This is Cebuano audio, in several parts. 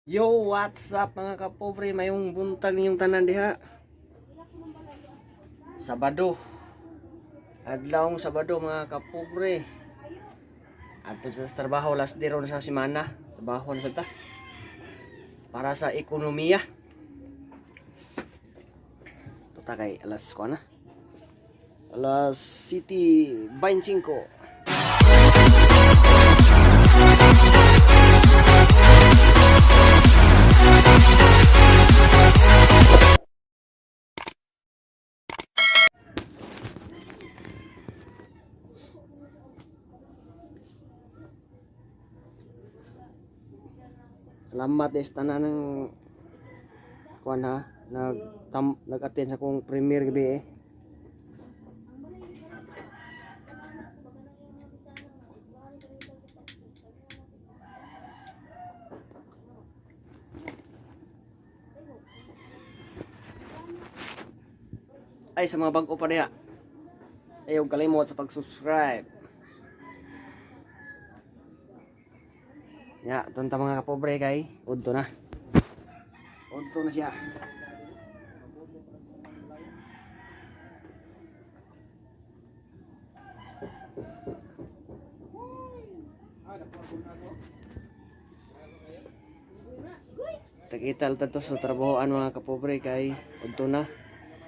Yo, what's up, mga kapobre? Mayong buntag ninyong tanan diha. Sabado. Adlawng Sabado, mga kapobre. Adto sa trabaho, last day ron sa semana. Trabaho na sa ta. Para sa ekonomiya. Tuta kay alas ko na. Alas 7:25. Salamat is tanan ng kuan ha, nag-attend sa akong premiere gabi eh. Ay, sa mga bago pa diha. Ay, huwag kalimot sa pag-subscribe. Ya, tunta, mga kapobre, kay udto na. Udto na siya. Takita ta to sa trabahoan, mga kapobre, kay udto na.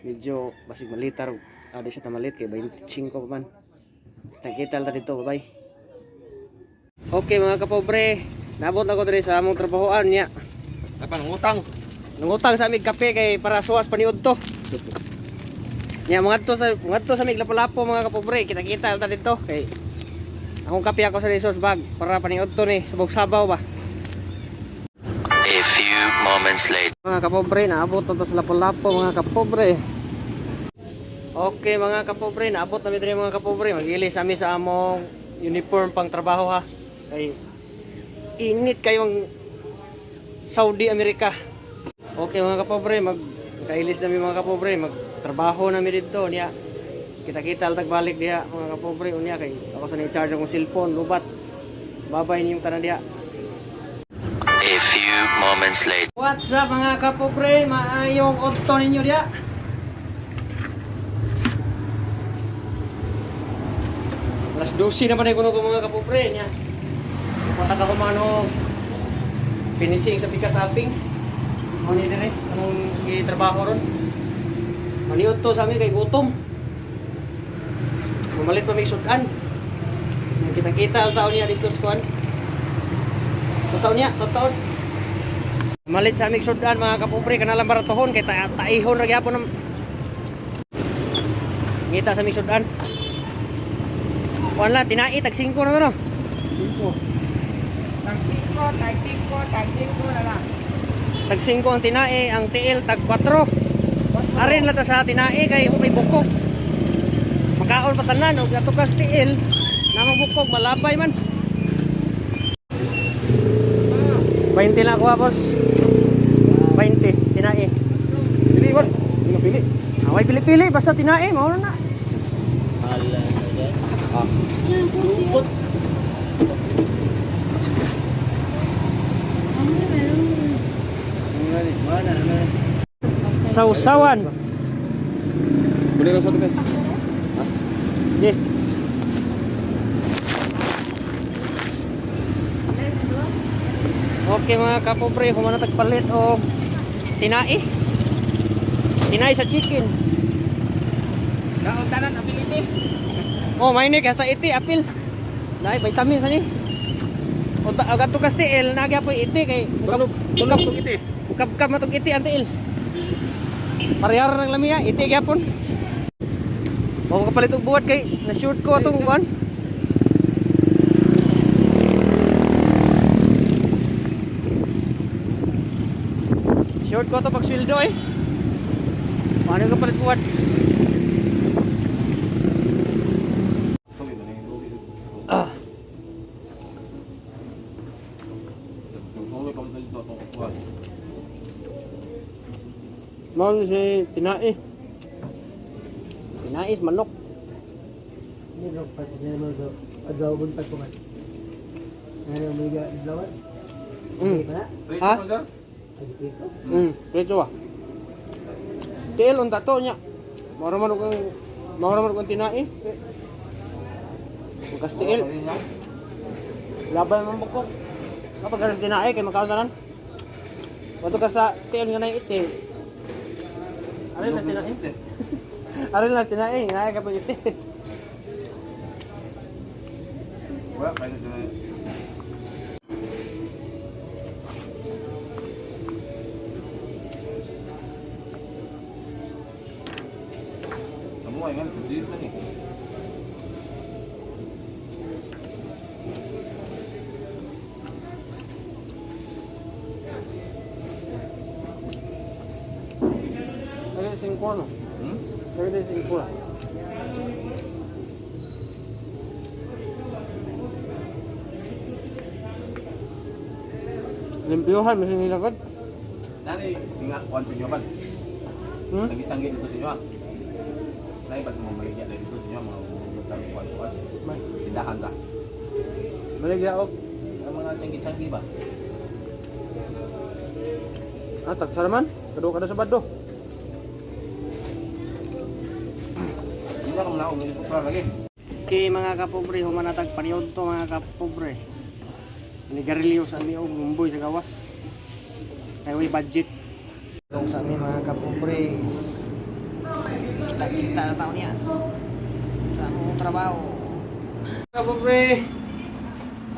Medyo basig malitar adi siya tamalit kay 25 pa man. Takita ta dito, bye-bye. Okay, mga kapobre, nabot na ko diri sa among trabahoan niya. Kapan ngutang. Nangutang sa amig kape kay para suwas paniud to. Nya mga to sa amig Lapu-Lapu, mga kapobre, kita-kita ta dito kay akong kape ako sa resource bag para paniud to ni sabog sabaw ba. A few moments later. Mga kapobre, naabot na to sa Lapu-Lapu, mga kapobre. Okay, mga kapobre, naabot na mi diri, mga kapobre. Magilis ami sa among uniform pang trabaho ha. Kay init kayong Saudi Amerika. Okay, mga kapobre, mag kailis na mi, mga kapobre, magtrabaho na mi dito niya. Kita-kita tag balik diha, mga kapobre, unya kay ako sa ni-charge akong cellphone, lubat. Babay niyong tanan diha. A few moments later. What's up, mga kapobre? Maayong udto ninyo diya. Alas 12 na pa na kuno ko, mga kapobre niya. Patag ako mano finishing sa pikas aping. Mo ni dire anong gitrabaho ron. Maniud to sa amin kay gutom. Mamalit pa may sudan. Kita-kita ang taon niya dito sa kuan. Taon niya, taon. Malit sa aming sudan, mga kapobre, kanalang baratohon kay ta taihon ra gyapon ang ngita sa aming sudan. Kuan la tinai tag 5 na to no. Tag 5, tag 5, tag 5 na lang. Tag 5 ang tinai, ang tiil tag 4. Arin la ta sa tinai kay may bukog. Makaon pa tanan og ato kas tiil, namang bukog malabay man. 20 lang ako ha, boss. 20, tinai. Pili man. Hindi pili. Away pili-pili, basta tinai, mao na na. Ah. Lupot. Sausawan. Boleh rasa tu kan? Ye. Okay, mga kapobre, humana tagpalit og tinai. Tinai sa chicken. Kaon tanan ang pili. Oh, may ni hasta iti apil. Dai vitamin sa ni. Unta agad to kas tiil, nagya po iti kay Tulog, tulog tong iti. Ukab-kab matong iti ang tiil. Parehar ng lamia, iti gyapon. Mao kapalit og buhat kay na shoot ko atong kuan. Short ko ato pag sweldo eh. Paano ka palit buhat? Ah, mao ni si tinai. Tinai is manok. Hindi ko pa, hindi mo ko, adlaw buntag ko man. Ngayon, may adlawan. Ba? Ha? Ay, prito. Prito ba? Tiil unta to nya. Mao man og mao man og tinai. Bukas tiil. Laban man bukok. Kapag garas tinai kay makaon tanan. Wato ka sa tiil nga nay iti. Ari na tinai. Ari na tinai, naay ka pa iti. Wala kayo dyan. Kamu ay nga, dito na eh. Ari singko no. Hmm? Ari singko. Limpyohan masih nila kan? Nani, tinggal kuan sa inyo ban. Hmm? Canggih-canggih dito sa inyo ah. Nay, ba't mo maligya dahil dito sa inyo, mga butang kuan-kuan. Tindahan ta. Balik ya ok. Ang mga canggih-canggih ba? Ah, tagsaraman. Kado kada sa bado. Hindi na kung naong hindi lagi. Okay mga kapobre, humanatag paniod to mga kapobre. Nigarilyo sa ami og lumboy sa gawas. Kay way budget. Long sa ami mga kapobre. Kita-kita na tao niya. Sa among trabaho. Kapobre.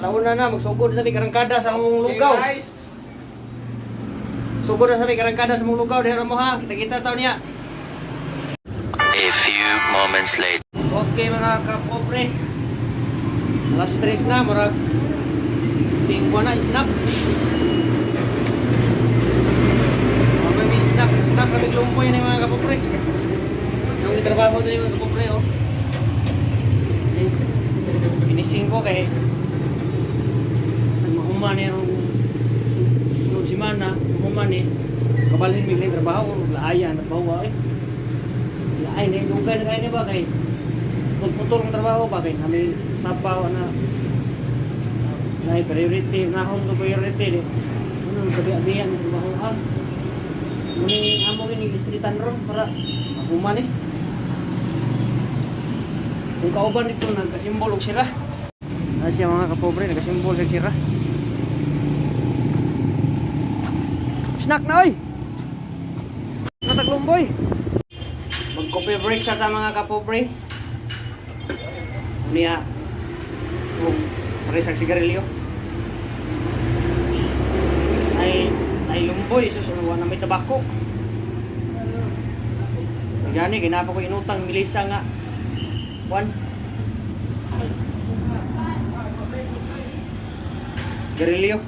Alauna na magsugod sa mi karangkada sa among lugaw. Guys! Sugod na sa mi karangkada sa among lugaw diha mo ha. Kita-kita tao niya. A few moments later. Okay mga kapobre. Alas 3 na, murag tingko na, snack. Okay, may snack. Snack kami lumpoy na yung mga kapobre. Yung itrabaho doon yung mga kapobre, oh. Eh, Pinising ko kay nagmahuman ni yung sunod semana, mahuman ni kabalhin bigla yung trabaho, laaya na bawa eh. Laay na yung dugay na kayo niya ba kay putol ang trabaho ba kay nami sapaw na na priority na akong to priority di ano kabi-abiyan ang trabaho ah muni amo gini distritan ron para mahuman eh kung kauban dito nagkasimbol og sira na siya mga kapobre nagkasimbol sa sira snack na oy nataglumboy mag coffee break sa ta mga kapobre niya kung pares ang sigarilyo ay ay lumboy sus wala na may tabako gani ginapa ko inutang milisa nga one sigarilyo.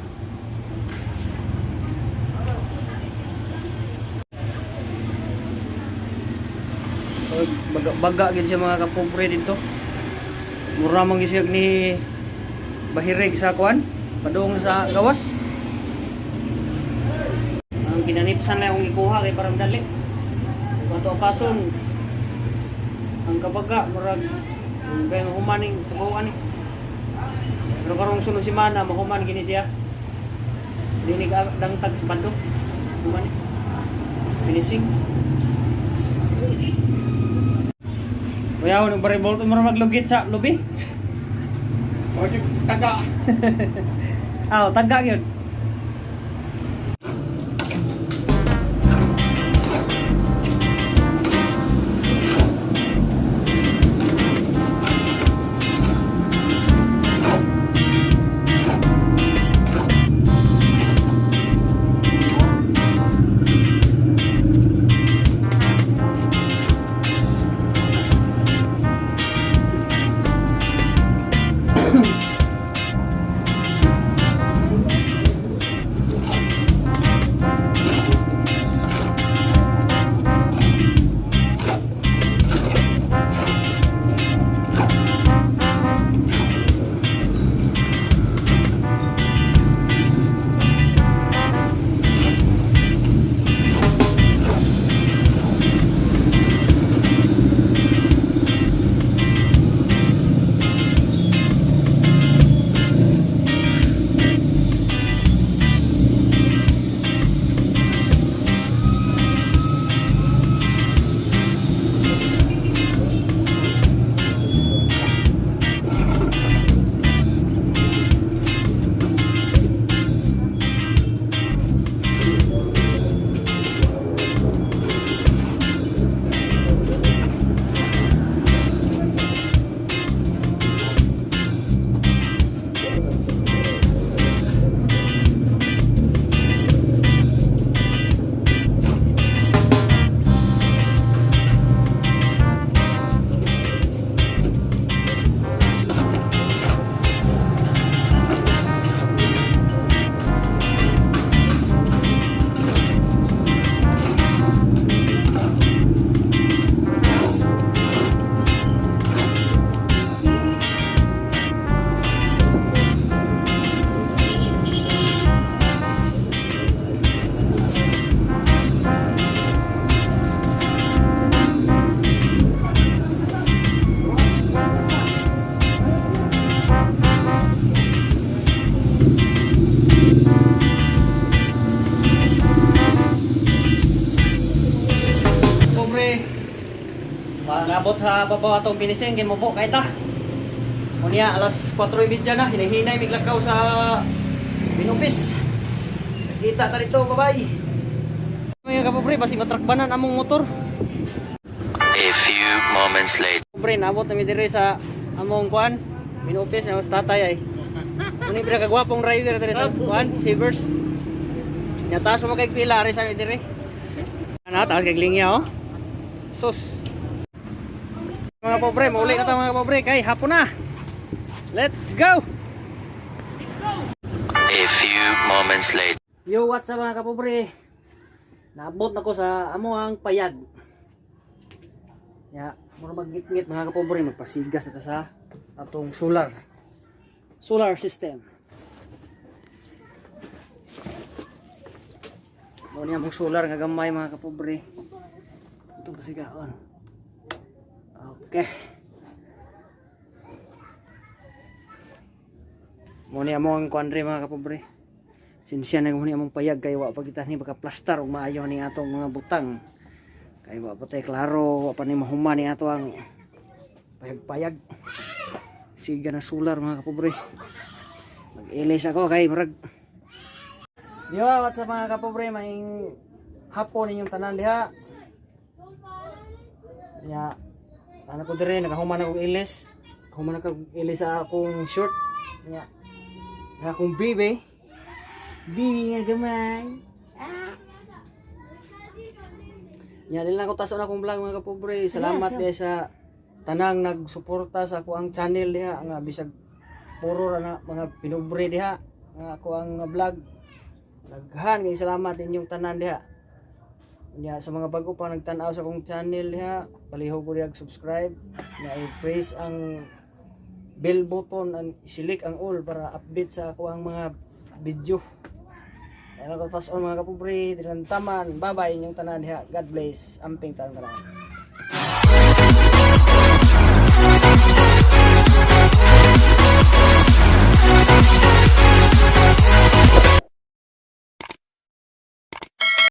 Baga, baga gid siya mga kapobre dito. Mura man gid siya ni bahirig sa kuan, padung sa gawas. Ang ginanipsan na akong ikuha kay parang dali. Kung ato kason ang kabaga murag kay humaning tubuan ni. Pero karong sunod semana mahuman gini siya. Dini ka dangtag sa bando. Human. Finishing. Kuya, nung baribol mo maglugit sa lubi. Oye, taga! Ah, taga yun. Naabot ha babaw atong pinising kay mubo kay ta. Unya alas 4:30 na, hinahinay miglakaw sa Binupis. Kita ta dito, bye-bye. Mga kapobre, basi matrakbanan among motor. A few moments later. Pobre, naabot na mi diri sa among kuan. Binupis na sa tatay ay. Muni pira kagwapong driver diri sa kuan, Savers. Nya taas mo kay pila ari sa mi diri. Ana taas kay linya oh. Sus. Mga pobre, mauli na ta, mga pobre, kay hapon na. Let's go. A few moments later. Yo, what's up, mga kapobre? Naabot na ko sa amuang payag. Ya, mura maggitngit, mga kapobre, magpasigas ito sa atong solar. Solar system. Mao niya among solar nga gamay, mga kapobre. Itong pasigaon. Okay. Mao niya among kuan mga kapobre. Sinsya na ni among payag kay wa pa kita ni baka plastar og maayo ni atong mga butang. Kay wa pa tay klaro, wa pa ni mahuman ni ato ang payag-payag. Siga na solar, mga kapobre. Mag-ilis ako kay murag. Yo, what's up, mga kapobre? Maing hapon inyong tanan diha. Ya, ano ko dire, nakahuman ako ilis. Nakahuman ako ilis sa akong short. Ya. Nga akong bibi. Bibi nga gamay. Ah. Ya, dili na ko taso na akong vlog, mga kapobre. Salamat diha sa tanang nagsuporta sa ako ang channel diha nga bisag puro ra na mga pinubre diha nga ako ang vlog. Daghan kay salamat inyong tanan diha. Nya sa mga bago pa nagtan-aw sa akong channel diha, palihog ko diha subscribe. Nya i-press ang bell button and select ang all para update sa ako ang mga video. Ano ko pas on, mga kapobre, taman. Bye-bye inyong tanan diha. God bless. Amping tanan tanan.